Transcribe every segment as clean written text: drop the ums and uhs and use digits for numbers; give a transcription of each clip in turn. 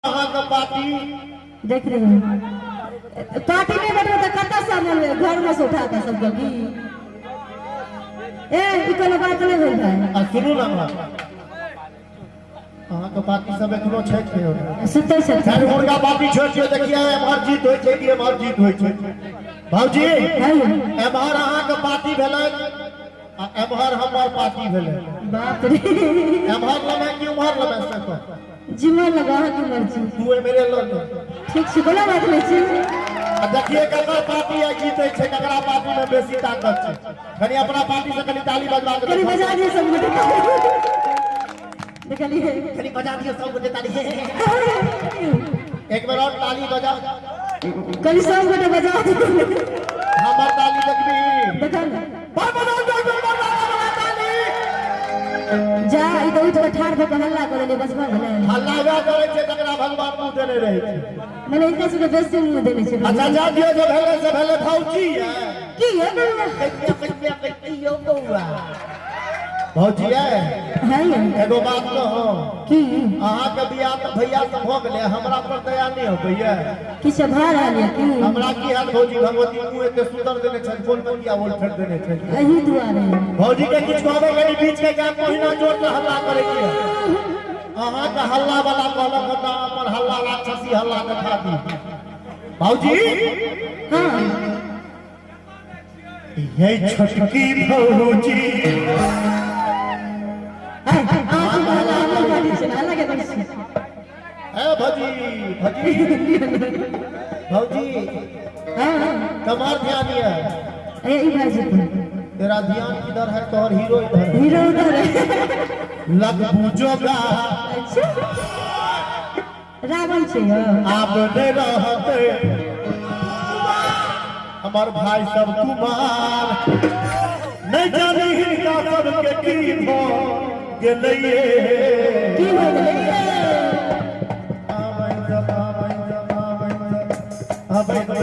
अहाँके पार्टी देख रहे हो, पार्टी नहीं बैठो तो कतऽ से मनबै? घर में से उठा के सबके की ए ई कोनो बात नहीं भेल भाई। आ सुनू ने, हमरा अहाँके पार्टी सब एखनो छै छै सुतै छथिन। चारि मुर्गा पार्टी छोड़ि दियौ। देखिए, एम्हर जीत होइ छै कि एम्हर जीत होइ छै भौजी? है। एम्हर अहाँके पार्टी भेलै आ एम्हर हमर पार्टी भेलै। बाप रे! एम्हर लेबै कि उम्हर लेबै से कह। जिम्मा लगा, अहाँके मर्जी। तू मेरे लऽ ले। ठीक छै, कोनो बात नहीं छै। आ देखिए, ककर पार्टी आइ जीतै छै, ककरा पार्टी में बेसी ताकत छै। कनि अपना पार्टी से कनि ताली बजवा के कनि देखो। बजा दिए सब गोटे, देखलिए। कनि बजा दियौ सब गोटे ताली। एक बेर और ताली बजा। कनि सब गोटे बजा दिए। हमर ताली देखबी? देखल। बड़ बजा बड़ बड़ बड़ बड़ ताली। जा, ई तऽ उठि कऽ ठाढ़ भऽ कऽ हल्ला कऽ देलियै, बस भऽ गेलै। हल्ला वएह करै छै जकरा भगवान मुँह देने रहै छै। मने हिनका सबके बेसी मुँह देने छै। अच्छा, जा दियौ, जे भेलै से भेलै। भौजी यै। की ये बौआ? यौ बौआ, भौजी यै। है ये। एगो बात कहू? की? अहाँके बियाह तऽ भैया से भऽ गेलै, हमरा पर दया नहि होइए? किछु भऽ रहल यऽ की? हमरा की हैत भौजी? भगवती मुँह एते सुंदर देने छथि, कोन बतिया बोल फेर देने छथि। एहि दुआरे। भौजी के किछु कहबै, कनि बीच के गैप पहिना जोर से हल्ला करै के। अहाँके हल्ला वाला कहलक हँ तऽ अपन हल्ला राक्षसी हल्ला देखा दी भौजी। हाँ। ये छोटकी भौजी। अहाँके हल्ला हमर बाटी छै, हल्ला के करै छी? ए भौजी, भौजी, भौजी। हाँ। तुम्हार ध्यान ये ए ई भाईजी पर। तेरा ध्यान किधर है? तोहर हीरो इधर है। हीरो उधर है। लग पूजोगा। अच्छा, रावण छै यौ। आब नहीं रहते हमार भाई सब कुमार, नहीं जानी हिनका सबके की भ गेलैये। की भऽ गेलै? आबै जब, आबै जब, आबै जब, आबै जब।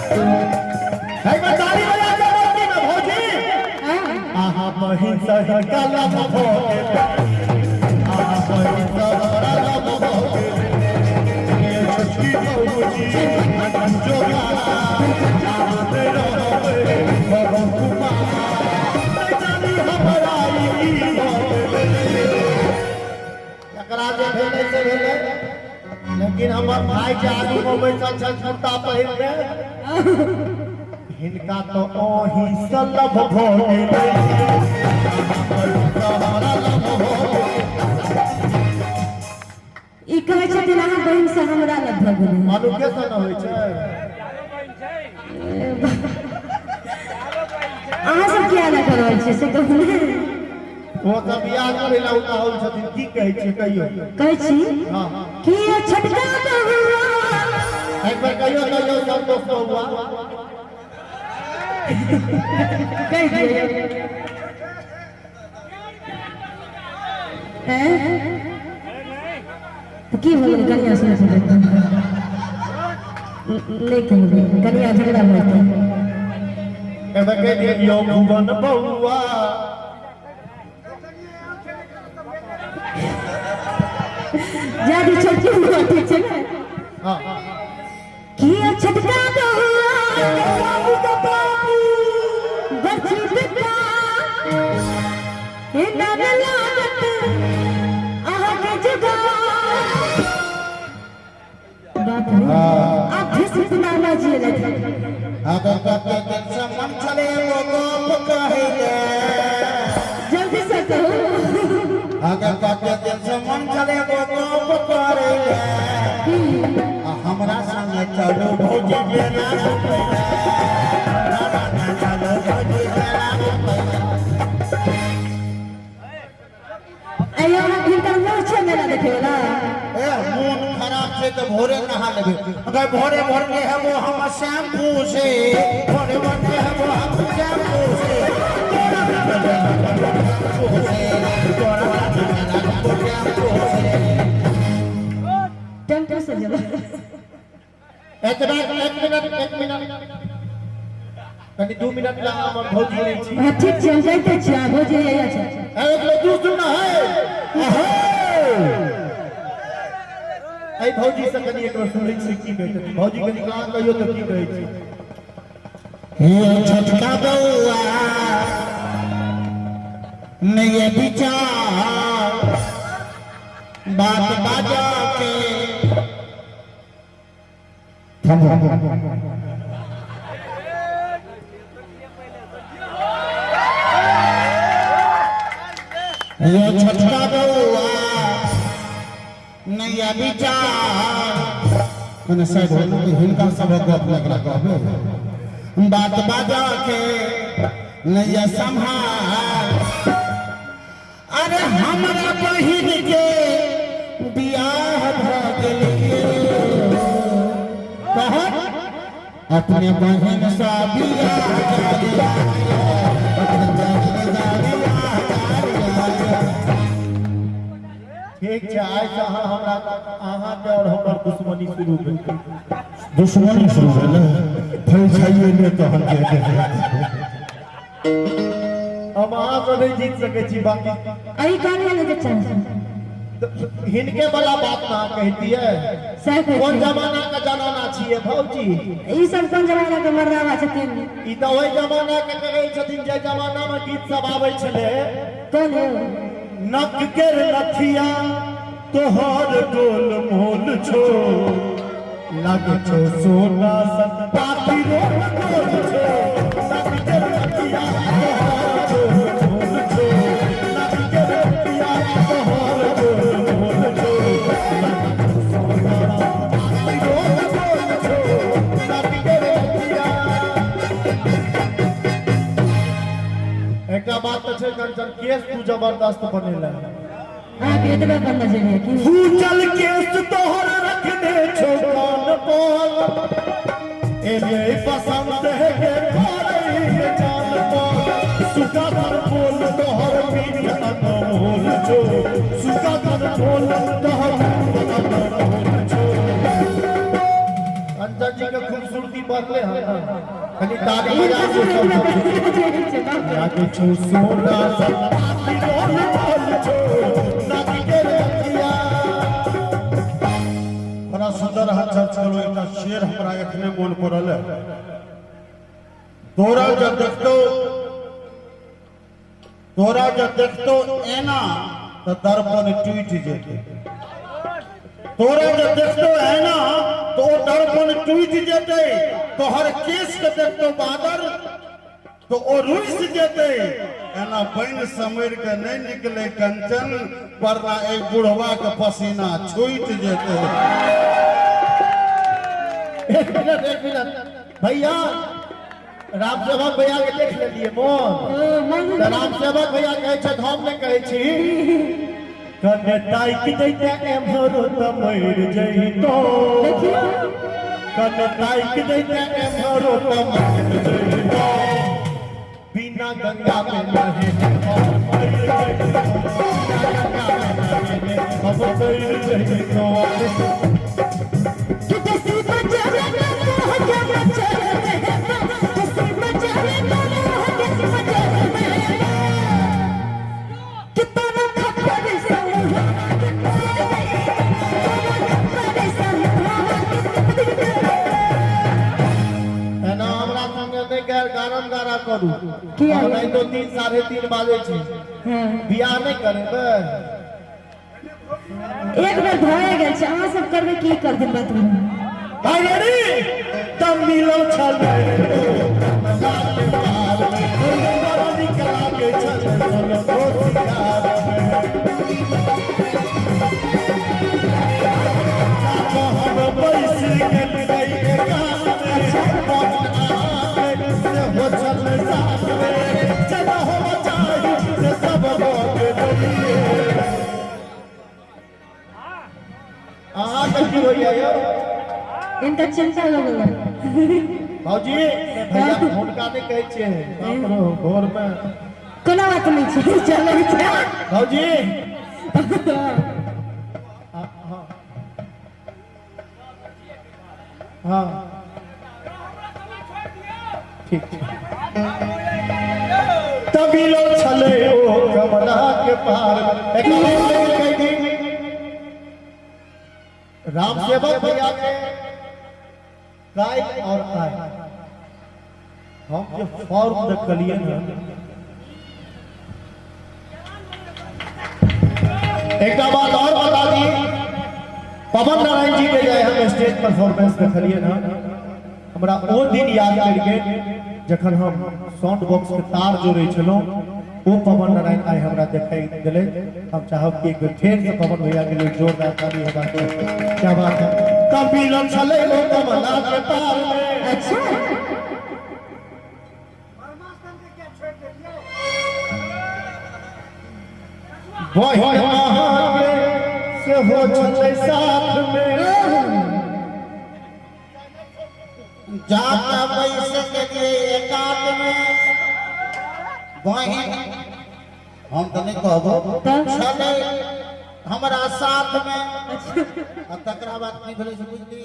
एक बार ताली बजा के मूर्ति में भौजी। हाँ। आहा बहिन सही कलम भो गेल, आहा बहिन सही कलम भो गेल। ये छोटकी भौजी जोगा आबे रहबे भगवान कुमार, नहीं जानी हमरा ई की भऽ गेलै। एकरा जे भेलै से भेलै, लेकिन हमर भाई जे आगू में बैसल छथि कुर्ता पहिरने, हिनका तो ओही सलभ भऽ गेलै। हमरा लभ भऽ गेलै। ई कहै छथिन अहाँ बहिन से हमरा लग भऽ गेलै। मनुखे से न होइ छै। अहाँ सब किया नहि कऽ रहल छियै से कहू ने। ओ सब बियाह करै लए उताहुल छथिन। की कहै छियै, कहियौ। कहै छी। हँ। कि ये छोटका बबुआ। एक बेर कहियौ, कहियौ सब दोस्त बउआ। कहि दियौ। हैं? तऽ की भऽ गेलै? कनिया सुनै छै, नहि कहबै, कनिया झगड़ा भऽ जेतै। एक बेर कहि दियौ, यौ भुवन बउआ। जादू छोटकी बउआ ठीक छै ने? हँ। कि ये छोटका बउआ बाबू के बाबू बच्ची बेटा हे नव लागत अहाँके जुगाड़। बाप रे, आब भीष्म पितामह जी एलथि। अगर कते दिन से मन छले एगो गप कहै ले। जल्दी से कहू। अगर कते दिन से मन छले एगो गप करै ले, आ हमरा संगे चलू भौजी मेला घुमै ले। हमरा संगे चलू भौजी मेला घुमै ले। अयो, हिनकर मोह छै मेला देखे वाला। ए, मोन खराब छै तऽ भोरे नहा लेबै। अगर भोरे भोरे नहेबो हम शैम्पू से, भोरे भोरे नहेबो हम शैम्पू से, तोरा शैम्पू से, तोरा शैम्पू से। टेम्पू से जेबै। एतबा एक मिनट, एक मिनट, कनि 2 मिनट ला हमर भौजी नहि छी। हाँ, ठीक छै, हम जाइते छी। अहाँ भौजी हैया छै। एक लो दू सुनना है। अहे एहि भौजी से कनि एक बेर सुनै छी की कहै छथिन भौजी। कनि अहाँ कहियौ तऽ की कहै छी। हे छोटका बौआ, नहीं ये विचार बात बाजा के थमो। ये छोटका बौआ, नहीं ये विचार मने साइड हो कि हिनका सभक गप लगला कहबे बात बाजा के नहीं ये संभाल। अरे हमरा बहिन के बियाह भ गेल, कहत अपने बहिन सा बियाह करिया, अपने बहिन सा बियाह करिया। ठीक छै, आइ से अहाँ हमरा अहाँके और हमर दुश्मनी शुरू भेल। दुश्मनी शुरू भेलै? फरिछाइए ने तहन जे हम अहाँ से नहि जीत सकै छी, बाकी अही कहलियै ने चचा। हिनके वाला बात ना कहतियै। सएह कहै कोन छी। जमाना के जनाना छियै भौजी? ई सब कोन जमाना के मर्दावा छथिन? ई तऽ ओहि जमाना के कहै छथिन जे जमाना मे गीत सब आबै छलै। कोन हो? नक के नथिया तोहर गोल मोल छो, लागे छो सोना सन पाती रोल गोल छो। नक के नथिया तोहर गोल मोल छो, नक के नथिया तोहर गोल मोल छो, लागे छो सोना पाती रोल गोल छो, नक के नथिया। एकटा बात तऽ छै कंचन, केस तू जबरदस्त बनेला। अहाँके एतबे बनना चाहिए की? फूटल केस तोहर रखने छो कान पर, एले बसंत है के करे जान पर। सुगा धन बोल तोहर मीठ अनमोल छो, सुगा धन बोल तोहर मीठ अनमोल छो। कंचन जी के खूबसूरती बढ़ले हन ना? कनि ताली बजा दियौ सब। लागे छो सोना सन पाती रोल बोल छो, नक के रतिया। बड़ा सुंदर अहाँ चर्च करू। एकटा शेर हमरा एखने मोन पड़ल है। तोरा जब देखतो, तोरा जब देखतो एना तऽ दर्पण टूटि जेतै। तोरा जब देखतो एना तो ओ दर्पण टूटि जेतै। तोहर केस के देखतो बादर तो ओ रुसि जेतै। एना बनि समरि के नहि निकले कंचन, वरना एक बुढ़वा के पसीना छूटि जेतै। एक मिनट, एक मिनट भैया, राम सेवक भैया के देख लेलिए मोन तऽ राम सेवक भैया कहै छथि, हम नहि कहै छी, कने ताकि दैते एम्हरो तऽ मरि जइतो, कने ताकि दैते एम्हरो तऽ मरि जइतो, बिना गंगा में नहेने हम मरि जइतो, बिना गंगा में नहेने हम मरि जइतो। कि देसी बजारे में मोह के बचल रहबा, देसी बजारे में मोह के बचल रहबा, कि तोरा खबर संग, तोरा खबर संग। एना हमरा संगे नहि गैर गारम गारा करू। किया? नहीं तो 3 3:30 बाजै छै। बियाह नहि करेबै? एक बेर भए गेल छै, अहाँ सब करबै की करथिन बात में। भाई रेडी तब मिलल छल कमला के पार में, बड़ा नीक लागे छल सोनो सिंगार में। हम बैस गेल रही एकांत में, मन अहाँके से हो छल साथ में, जेना हम चाही से सब भऽ गेलियै। अहाँके की होइया यौ? इनका चिंता हो गेलै। भौजी, भैया, हुनका नहि कहै छियै, बाप रो भोर मे। कोनो बात नहि छै, चलै छै। भौजी। हाँ ठीक। तभी लो छले ओ कमला के पार। एक कह दी राम सेवक भैया के काल और आय हम जो फॉर्म देखलिए ना। एक बात और बता दी, पवन नारायण जी के जाए हम स्टेज परफॉर्मेंस देखलिए ना, हमरा ओ दिन याद करके जखन हम साउंड बॉक्स के तार जोड़े छलहुँ, वो पवन नारायण आइ हमरा देखाई दिले। हम चाहब कि एक बेर फेर से पवन भैया के लिए जोरदार ताली होबाक चाही। क्या बात है। कपिल छलै ओ कमला के पार में। अच्छा बहिन अहाँके सेहो छलै साथ में। जाता पैसे के लिए एकांत में बहिन हम तो नहीं कहबो छलै हमरा साथ में। आ तकरा बाद की भेलै से बुझली?